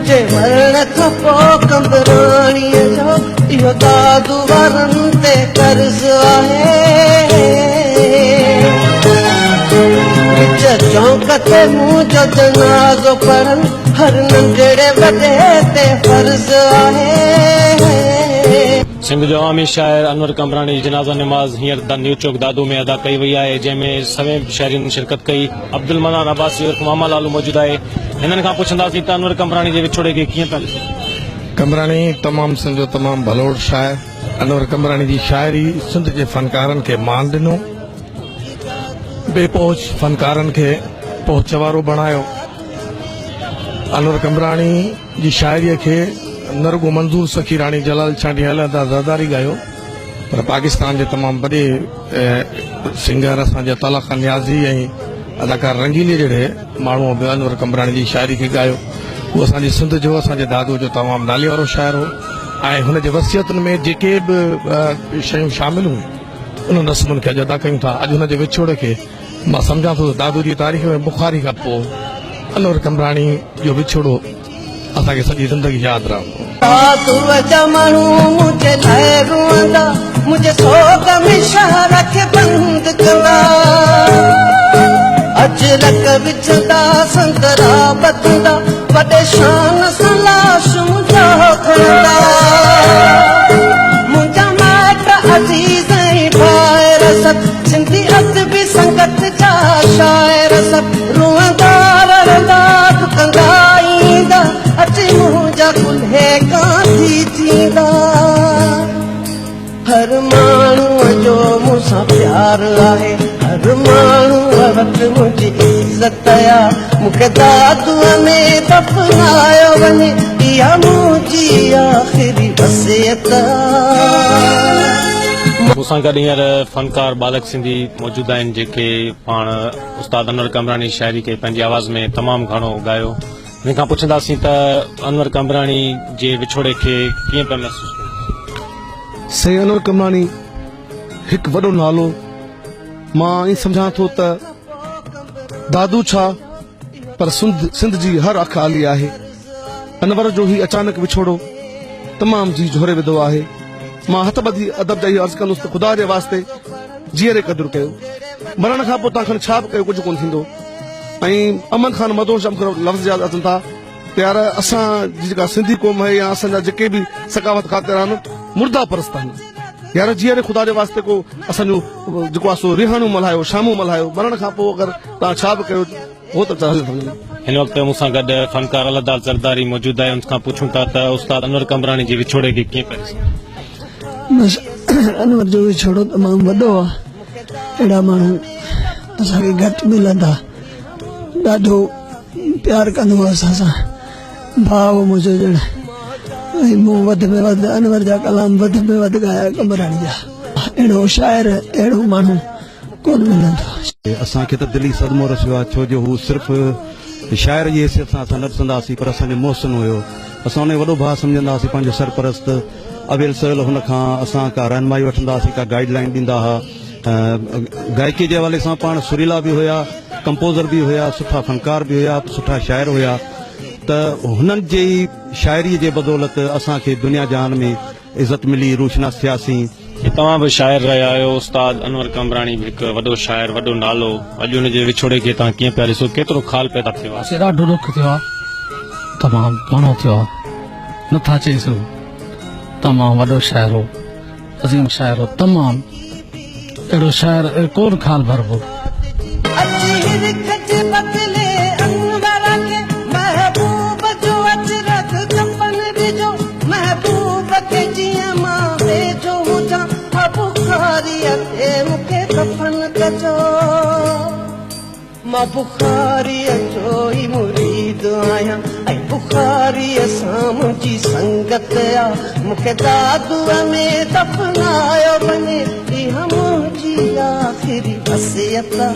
منهنجي مرڻ کان پوء قمبراڻيء جو اهو دادو وارن تي قرض آهي. وچ چونڪ تي منهنجو جنازو پڙهن هر ننڍڙي وڏي تي فرض آهي. سنڌ جو عوامي شاعر انور قمبراڻي جي جنازه نماز هينئر نيو چوڪ دادو ۾ ادا ڪئي وئي آهي جنهن ۾ سوين شهرين شرڪت ڪئي. عبدالمنان عباسي عرف ماما لالو موجود آهي هنن کان پڇنداسين ته انور قمبراڻي جي وڇوڙي کي ڪيئن پيا ڏسن. قمبراڻي تمام سنڌ جو تمام ڀلوڙ شاعر. انور قمبراڻي جي شاعري سنڌ جي فنڪارن کي مان ڏنو، بي پهچ فنڪارن کي پهچ وارو بڻايو. انور قمبراڻي جي شاعريء کي نه رڳو منظور سخيراڻي، جلال چانڊيي ۽ الهداد زرداري ڳايو پر پاڪستان جي تمام وڏي سنگر اسان جي عطاالله خان نيازي ۽ اداڪار رنگيلي جهڙي ماڻهوء به انور قمبراڻي جي شاعري کي ڳايو. هو اسان جي سنڌ جو، اسان جي دادوء جو تمام ناليوارو شاعر هو ۽ هن جي وصيتن ۾ جيڪي به شيون شامل هيون انهن رسمن کي اڄ ادا ڪيون ٿا. اڄ هن جي وڇوڙي کي مان سمجهان ٿو ته دادو جي تاريخ ۾ بخاري کان پوء انور قمبراڻي جو وڇوڙو اسان کي سڄي زندگي ياد رهندو. دادوء جا ماڻهو منهنجي لاء روئندا، منهنجي سوڳ ۾ شهر کي بند ڪندا. اجرڪ وجهندا، سندرا ٻڌندا، وڏي شان سان لاش منهنجو کڻندا. منهنجا مائٽ عزيز ۽ ڀائر سڀ، سنڌي ادبي سنگت جا شاعر سڀ روئندا رڙندا ڊڪندا ايندا، اچي منهنجا ڪلهي ڪانڌي ٿيندا. هر ماڻهوء جو مون سان پيار آهي، هر ماڻهوء وٽ منهنجي عزت آ، مون کي دادوء ۾ دفنايو وڃي، اها منهنجي آخري وصيت آ. مون سان گڏ هينئر فنڪار ٻالڪ سنڌي موجود آهن جيڪي پاڻ استاد انور قمبراڻي شاعري کي پنهنجي آواز ۾ تمام گهڻو ڳايو. هن کان پڇنداسين ته انور قمبراڻي جي وڇوڙي کي ڪيئن پيا محسوس ڪيو؟ سائين انور قمبراڻي هڪ وڏو نالو مان ائين سمجهان ٿو ته دادو ڇا پر سنڌ جي هر اک آلي آهي. انور جو هي اچانڪ وڇوڙو تمام جي جهوري وڌو آهي. مان هٿ ٻڌي ادب جا اهو عرض ڪندس ته خدا جي واسطي جيئري قدر ڪيو. مرڻ کان پوء توهان کڻي ڇا به ڪيو ڪجهه ڪونه ٿيندو. ۽ احمد خان مدهوش جا مون کي لفظ ياد اچن ٿا ته يار اسان جي جيڪا سنڌي قوم آهي يا اسان جا جيڪي به ثقافت خاطر آهن مرده پرست آهن. يار جيئري خدا جي واسطي ڪو اسان جون جيڪو آهي سو رهاڻيون ملهايو شامون ملهايو مرڻ کان پوء اگر توهان ڇا به ڪيو هو ته هلي ٿا وڃن. هن وقت مون سان گڏ فنڪار الهداد زرداري موجود آهي ان کان پڇون ٿا ته استاد انور قمبراڻي جي وڇوڙي کي ڪيئن پيا ڏسو؟ بس انور جو وڇوڙو تمام وڏو آ اهڙا ماڻهو اسان کي گهٽ ملندا ڏاڍو پيار ڪندو هو اسان سان ڀاء هو منهنجو ڄڻ ۽ مون وڌ ۾ وڌ انور جا ڪلام وڌ ۾ وڌ ڳايا قمبراڻي جا اهڙو شاعر اهڙو ماڻهو ڪونه ملندو. اسان کي ته دلي صدمو رسيو آهي ڇو جو هو صرف شاعر جي حيثيت سان اسان نه ڏسندا هئاسين پر اسان جو محسن هيو اسان ان کي وڏو ڀاء سمجهندا هئاسين پنهنجو سرپرست اويل سويل هن کان اسان ڪا رهنمائي وٺندا هئاسين ڪا گائيڊ لائين ڏيندا هئا گائڪي جي حوالي سان پاڻ سريلا به هيا ڪمپوزر به هيا سٺا فنڪار به هيا سٺا شاعر هيا ته هنن جي ئي شاعري جي بدولت اسان کي دنيا جهان ۾ عزت ملي روشناس ٿياسين. توهان به شاعر رهيا آهيو، استاد انور قمبراڻي به هڪ وڏو شاعر، وڏو نالو، اڄ ان جي وڇوڙي کي توهان ڪيئن پيا ڏسو، ڪيترو خال پيدا ٿيو آهي؟ اسين ڏاڍو ڏک ٿيو آهي، تمام گهڻو ٿيو آهي، نٿا چئي سگهون، تمام وڏو شاعر هو، عظيم شاعر هو، تمام اهڙو شاعر ڪونه خال ڀربو. اچي هرک جي بدلي انور کي محبوب جو اجرڪ ڪفن ڏجو محبوب کي جيئن مان ويجهو هجان ها بخاريء تي مون کي دفن ڪجو. مان بخاريء جو ئي مريد آهيان ۽ بخاريء سان منهنجي سنگت آ. مون کي دادوء ۾ دفنايو وڃي، اها منهنجي آخري وصيت آ.